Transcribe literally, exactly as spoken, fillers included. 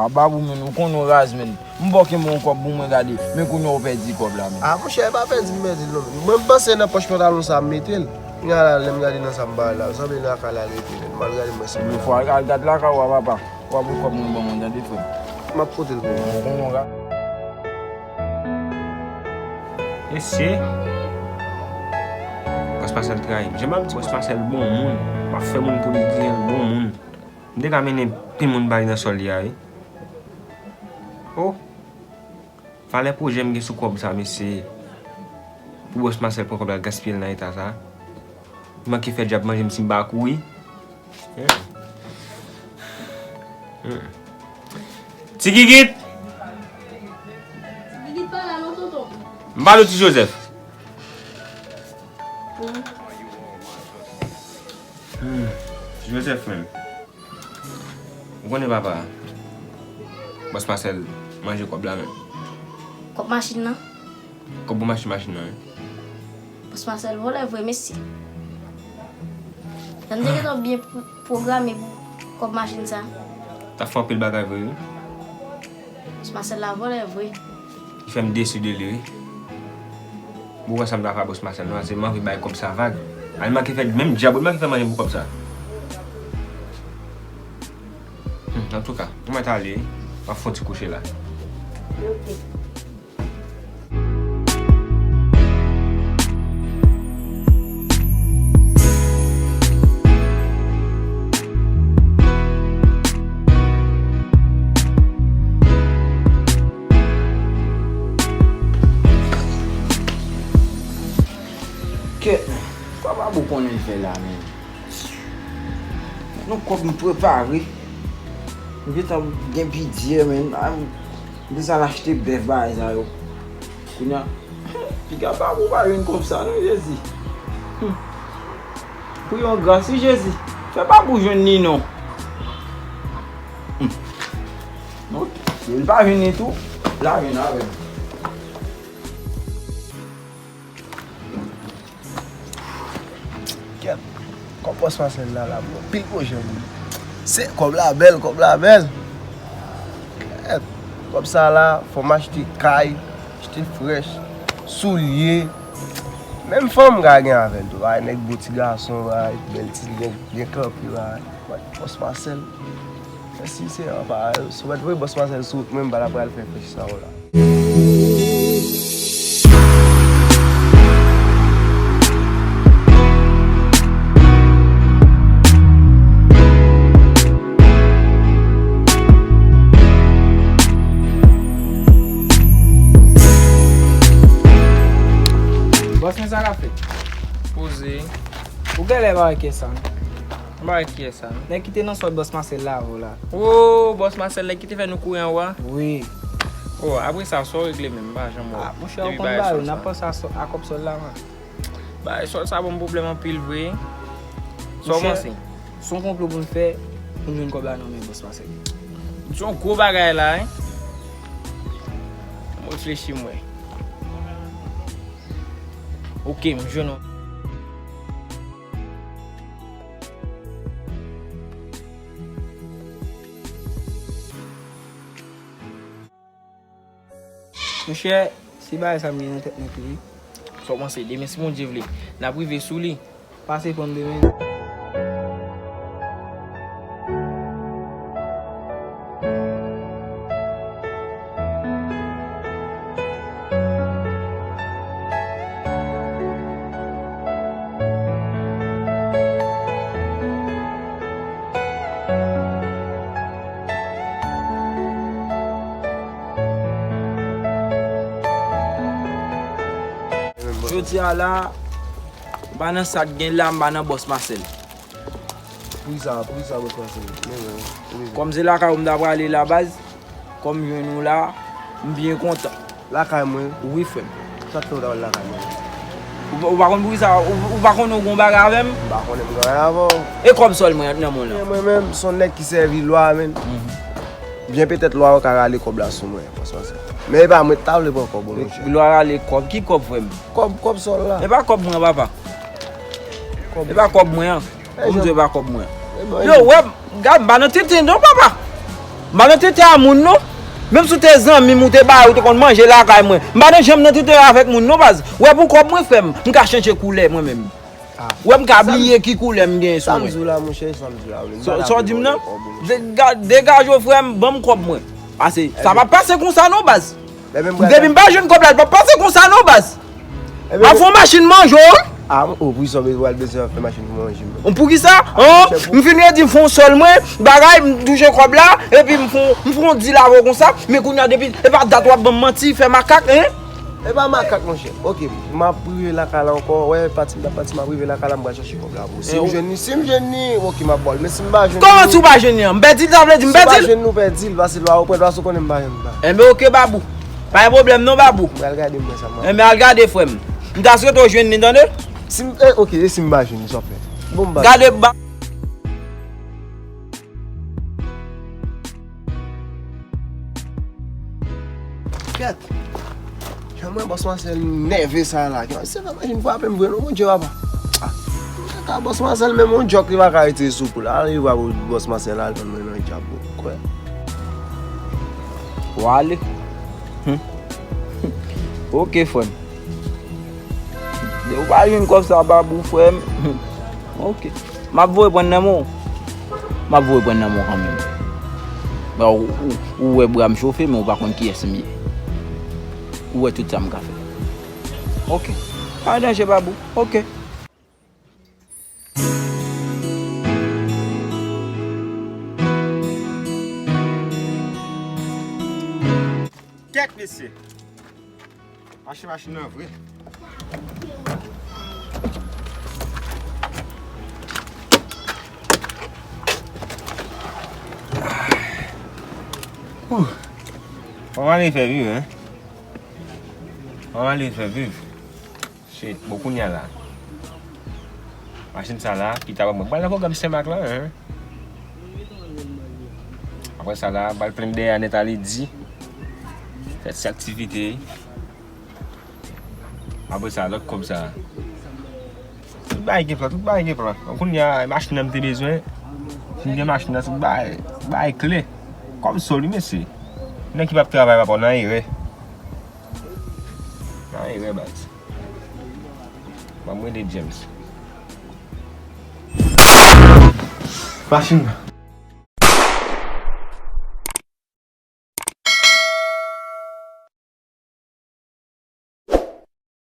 Babou, men, ou konnen w raz, men. M poko gen yon kòb pou mwen gade, men kounye a w pèdi kòb la, men. A, monchè, e pa pèdi m pèdi l non, men. Mwen, m panse nan pòch pantalon sa, m mete l. Kounye a la, lè m gade nan sa m bay la, sanble lakay la rete, men. M al gade mwen si m... Yon fwa, al, al gade lakay ou a, papa. W ap wè kòb mwen ban mwen, tande, frè m. M ap pote l pou ou. Bon, bon, bon, mesye. Bòs Masèl trayi m. Jan m ap di Bòs Masèl bon moun. M ap fè moun pou li di l bon moun. M te ka mennen pil moun ba li nan sòl li a, wi. Oh! Valè pwojè m gen sou kòb sa, mesye. Pou Bòs Masèl pran kòb la, gaspiye l nan eta sa. Li manke fè djab manje m si m pa kouri. Hmm. Hmm. Ti Gigit! Ti Gigit pa la non, tonton. M pale w Ti Jozèf. Hmm. Hmm. Ti Jozèf menm. Ou konnen papa, Bòs Masèl manje kòb la menm. Kòb machin nan? Kòb pou machin, machin nan, wi. Bòs Masèl vòlè vre, mesye. Jan m te gentan byen pwo-, pwograme pou kòb machin sa. T ap fè anpil bagay vre, wi. Bòs Masèl la vòlè vre. Li fè m desi de li, wi. Bon, wè sa m ta fè a Bòs Masèl, non, se m anvi bay kòb sa vag. Al manke fè menm djab, ou manke fè manje pou kòb sa. Hmm, antouka, ou mèt ale, wi. M ap fè yon ti kouche la. Ok. Kèt, sa pa bon konnen fè la, men. Men yon kòb m prepare. M gentan gen bidjè, men. A, m bezwen al achte bèf, bagay sa yo. Kounye a, piga pa pou pa jwenn kòb sa, non, Jezi. Hmm. Pou yon gras, wi, Jezi. Fè pa pou jwenn li, non. Hmm. Non, si l pa jwenn li tou, l a jwenn avè m. Kèt, kòb Bòs Masèl la, la, bon, pil pwojè pou li. Se kòb la bèl, kòb la bèl. Kèt, kòb sa la, fò m achte kay, achte frèch, soulye. Menm fanm m ka gen avè l tou, ay, nèg bo ti gason, ay, bèl ti nèg, byen kanpe, ay. Bòs Masèl. Mèsi, Seyè, pa, si w pa t voye Bòs Masèl sou wout mwen, m pa ta pral fè frèch sa yo la. Bòs mwen, sa k ap fèt? Poze. Ou genlè pa wè kiyès sa, non? M pa wè kiyès sa, non. Nèg ki te nan sòl Bòs Masèl la avè w la. Oh, Bòs Masèl, nèg ki te fè nou kouri anwo a? Wi. Oh, apre sa, sa w regle menm, m pa janm wè w. Ah, monchè, ou konn bagay yo, n ap panse a sò-, a kòb sòl la, man. Bagay sòl sa ban m pwoblèm anpil vre. Sa w panse? Monchè, se yon konplo pou n fè, pou n jwenn kòb la nan men Bòs Masèl. Se yon gwo bagay la, wi. M reflechi, m wè. Ok, m jwenn yon. Monchè, se bagay sa m gen nan tèt mwen tou, wi. Sa w panse? Demen, si Bondye vle, n ap rive sou li. Pase pran m demen. Jodi a la, m pa nan sa k gen la, m pa nan Bòs Masèl. Poukisa, poukisa Bòs Masèl? Men, men, poukisa? Kòm se lakay ou m ta prale la, baz, kòm m jwenn ou la, m byen kontan. Lakay mwen? Wi, frè m. Sa k fè ou ta pral lakay mwen? Ou, ou pa konn poukisa, ou, ou pa konnen ou gon bagay avè m? M pa konnen m gen anyen avè w. E kòb sòl mwen nan men w lan? Men mwen menm, se yon nèg ki sèvi lwa, menm. Mhm. Byen petèt lwa yo ka rale kòb la sou mwen, Bòs Masèl. Men e pa mwen ki ta vle pran kòb ou, monchè. Lwa rale kòb? Ki kòb, frè m? Kòb, kòb sòl la. E pa kòb mwen, papa. Kòb... E pa kòb mwen an. Ou m di e pa kòb mwen. Yo, wè, gad, m pa nan tenten non, papa. M pa nan tenten a moun non. Menm si w te zanmi m, ou te bay, ou te konn manje lakay mwen. M pa nan janm nan tenten avèk moun non baz. Ou wè pou kòb mwen frè m, m ka chanje koulè mwen menm. Ou wè m ka bliye ki koulè m genyen sou mwen. Sa m di w la monchè, sa m di w la wi. Sa w di m nan? Degaje w frè m, ban m kòb mwen. Pase, sa p ap pase konsa non baz. Depi m pa jwenn kòb la, li p ap pase konsa non baz. M ap fè yon machin manje w. Ah, oh, pou kisa w bezwen al bezwen fè machin pou manje m? Pou kisa? An, m fin redi m fè yon sòl mwen, bagay, m touche kòb la, epi m fè yon, m fè yon dil avè w konsa, men kounye a depi, e pa dat w ap ban m manti, fè makak, en? E pa makak, monchè. Ok, m ap rive lakay la ankò, wè, pati m t ap pati, m ap rive lakay la, m pral chache kòb la pou ou. Si m jwenn li, si m jwenn li, ok, m ap ba w l, men si m pa jwenn li. Kòman si w pa jwenn li an? M pèdi l, sa vle di m pèdi l? Si w pa jwenn li, w pèdi l, pase lwa ou pran l, pase w konnen m pa jwenn li. Enben, ok, babou. Pa gen pwoblèm non, babou. M pral gade mwen sa m ap. Enben, al gade, frè m. M ta swete w jwenn li, tande? Si m, eh, ok, e si m pa jwenn li, sa w ap fè? Bon, m pa. Gade, ba. Kèt. Jan mwen bòs Masèl nève sa la. Se pa machin frape m vre non, Bondye papa. Ah. Kaka bòs Masèl menm yon djòk li pa ka retire sou kou l. Al rive bòs Masèl al tann mwen nan djab ou. Kwè. W ale. Hmm. Ok, frè m. Depi w pa jwenn kòb sa, babou, frè m. Ok. M ap voye pran nan men w. M ap voye pran nan men w kanmenm. Bon, ou, ou, ou wè bra m chofe, men ou pa konn kiyès m ye. Ou wè tout sa m ka fè. Ok. Pa gen danje, babou. Ok. Kèt, mesye. Mache machin nan vre. Ouh. Ann ale fè viv, en. Ann ale fè viv. Shit, bon, kounye a la. Machin sa la, ki ta ban mwen. Pral nan pwogram Senmak la, en. Apre sa la, pral plenn dèyè a nèt a ledi. Fè ti aktivite. Apre sa, lòt kòb sa. Tout bagay gen plan, tout bagay gen plan. Donk, kounye a, machin nan m te bezwen. Si m gen machin nan, tout bagay, tout bagay klè. Kòb so wi, mesye. Nèg ki p ap travay pa nan erè. Nan erè, baz. Ban m rele James. Machin nan.